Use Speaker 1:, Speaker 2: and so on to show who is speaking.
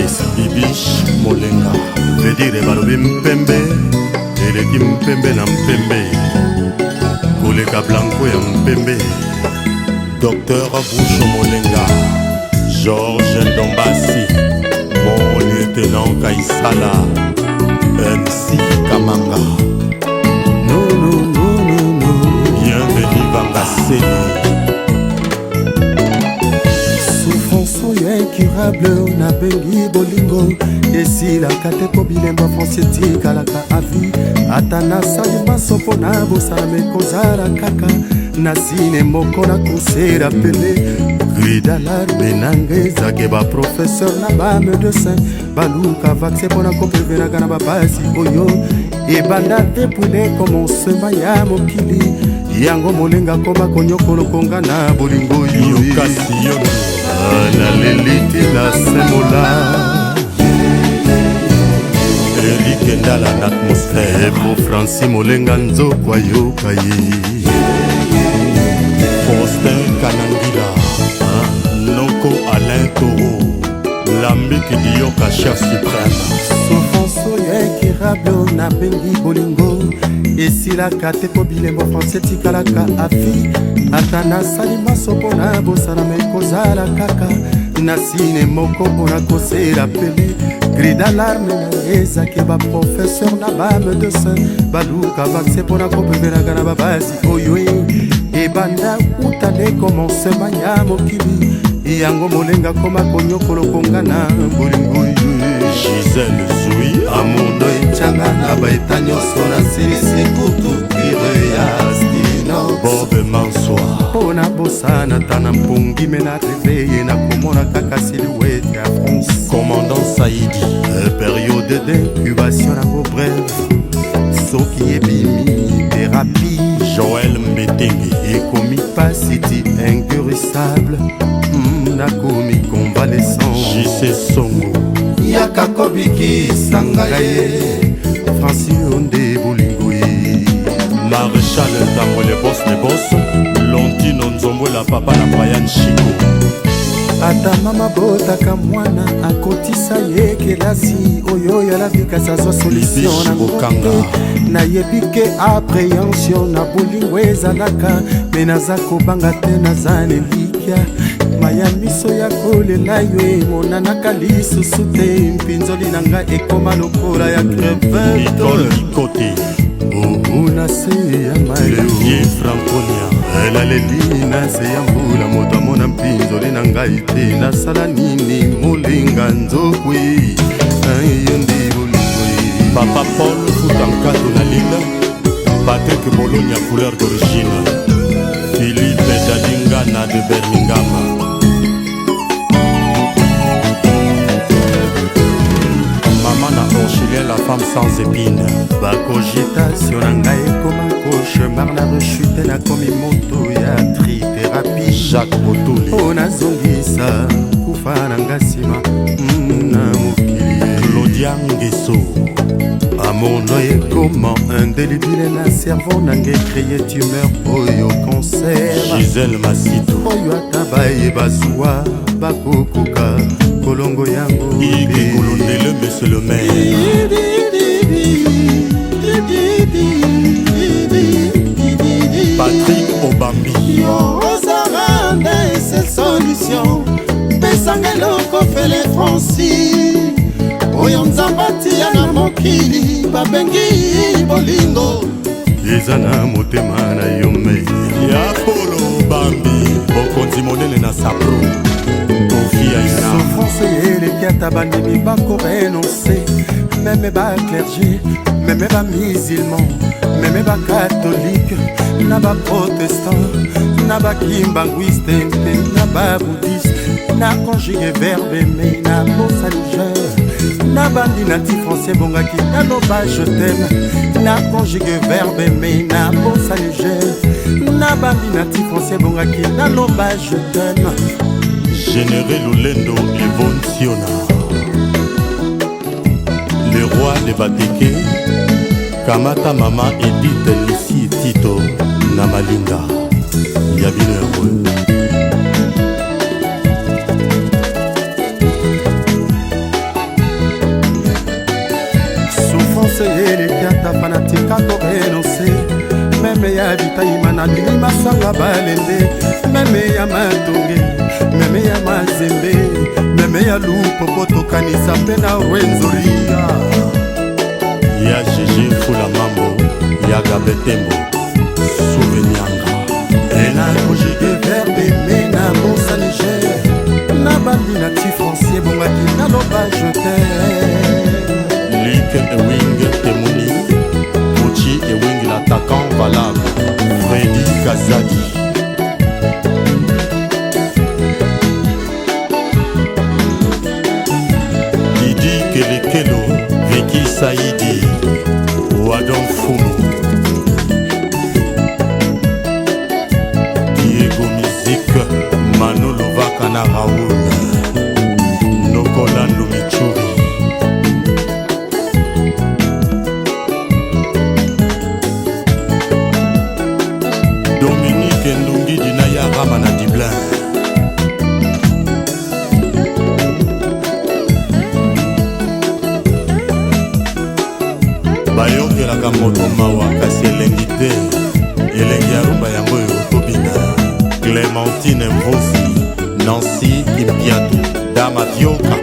Speaker 1: Walesa. Bibiche Molenga. Vedire balobi mpembe eleki mpembe na mpembe koleka blanco ya mpembe. Docteur Boucho Molenga, Georges Ndombasi, mon lieutenant Kaisala, MC Kamanga.
Speaker 2: No, no, no, no, no.
Speaker 1: Bienvenue Vangaseni.
Speaker 2: Souffrance oyo incurable nabengi bolingo esilaka te mpo bilembo ya fransi etikalaka avi ata nasali maso mpo na bosana me kozala kaka na sine moko na kosera pele cri d'alarme nanga ezake baprofesseur na bamedecin baluka vaccin mpo na koprevenaka na bapasi oyo ebanda depuis le commencement ya mokili yango molenga akoma konyokolo konga na bolingo
Speaker 1: yokasi yono
Speaker 2: naleli ti na semola
Speaker 1: Eric Ndala na atmosphère
Speaker 2: Epo Francis Molenga nzoko ayoka ye
Speaker 1: Faustin Kanangila Noko Alain Toro Lambiki Diyoka chef suprême
Speaker 2: Souffrance oyo incurable nabengi bolingo esilaka te mpo bilembo français etikalaka afi ata nasali maso mpo na bosana me kozala kaka na sine moko mpo na kosela pele cri d'alarme na ezaki baprofesseur na bamedecin baluka vaccin mpo na kopemelaka na babasi oyo ebanda uta le commencement ya mokili yango molenga koma konyokolo konga na bolingo
Speaker 1: Gisèle Zui
Speaker 2: amour no etianga na baeta nyonso nasilisi kutu kire ya stinox
Speaker 1: Bob Manswa
Speaker 2: mpo na bosana ta na mpongi me na reveye nakomona kaka silhouette ya France
Speaker 1: Commandant Saïdi
Speaker 2: Periode d'incubation nango brève soki ebimi thérapie
Speaker 1: Joël Mbetenge
Speaker 2: ekomi pasi ti inguérissable nakomi convalescent
Speaker 1: JC Songo
Speaker 2: yaka kobikisa ngai ye Francis yo nde bolingo ye
Speaker 1: Maréchal Ntango le boss le boss Lontino Nzombola papa na Brian Chico
Speaker 2: ata mama botaka mwana akotisa ye kelasi oyo yalabi kasi azwa solution
Speaker 1: Bibiche
Speaker 2: nango
Speaker 1: Bokanga.
Speaker 2: te nayebi ke appréhension na bolingo ezalaka me naza kobanga te naza na elikya maya miso ya kolela yo emonanaka lisusu te mpinzoli na ngai ekoma lokola ya crevette
Speaker 1: Nicole Ikote
Speaker 2: ohu na se ya mai
Speaker 1: Le vieux Franconia
Speaker 2: elaleli na se ya mbula moto amona mpinzoli na ngai te nasala nini molinga nzokwi yo nde bolingo ye.
Speaker 1: Papa Paul Futankato na Lille Patrick Bologna couleur d'origine Philippe Dadingana de Birmingham Maman na Orchilien la femme sans épine
Speaker 2: Bakogitation na ngai ekoma cauchemar na rechute nakomi moto ya trithérapie
Speaker 1: Jacques Botoli
Speaker 2: mpo nazongisa kufa na nga nsima na mokili
Speaker 1: Claudia Ngeso
Speaker 2: Amour no ekoma indélébile na cerveau na ngai créé tumeur oyo cancer
Speaker 1: Gisèle Masitu
Speaker 2: oyo ata baye bazwa bakokoka kolongo yango
Speaker 1: Ige Kolondele monsieur le maire Patrick Obambi
Speaker 2: Yo ozala nde seule solution pesanga eloko fele Francis oyo Nzambe atia na mokili babengi bolingo eza na motema na yo me
Speaker 1: Ya Polo Bambi mokonzi monene na Sapro Kofi Aina
Speaker 2: Souffrance eleki ata bandimi bakorenonce meme baclergé meme bamusulman meme bakatholike na baprotestant na bakimbanguiste mpe na babudiste na conjugue verbe me na bosani je na bandi na ti français bongaki naloba je t'aime na conjugue verbe me na bosani je na bandi na ti français bongaki naloba je t'aime
Speaker 1: Généré Lulendo Yvonne Siona Le roi de Bateke Kamata mama Edith Lucie Tito na Malinga ya bino yango.
Speaker 2: Tika korenonce. Meme ya bitaima na bili masanga balende, meme ya matonge, meme ya mazembe, meme ya lupopo, tokanisa mpe na rwenzoria.
Speaker 1: Ya Gigi Fula Mambo, ya Gabetembo Souvenianga.
Speaker 2: Ena kojige verbe me na bosa niger, nabandi na ti francier, ebongaki naloba je t'aime.
Speaker 1: Luc Ewing Temuni, Pucci Ewing l'attaquant valable, Freddy Kazadi. Didi Kelekelo, Vicky Saidi, Wadon Fumu. Diego Musique, Manu Lovaka na Raoul, Nokolandu Michuri. Dominique Ndungidi na Yarama na Dublin. Bayokelaka moto mawa kasi elengi te, elengi ya rumba yango oyo tobina. Clémentine Mvosi, Nancy Kimpiatu, Dama Dioka.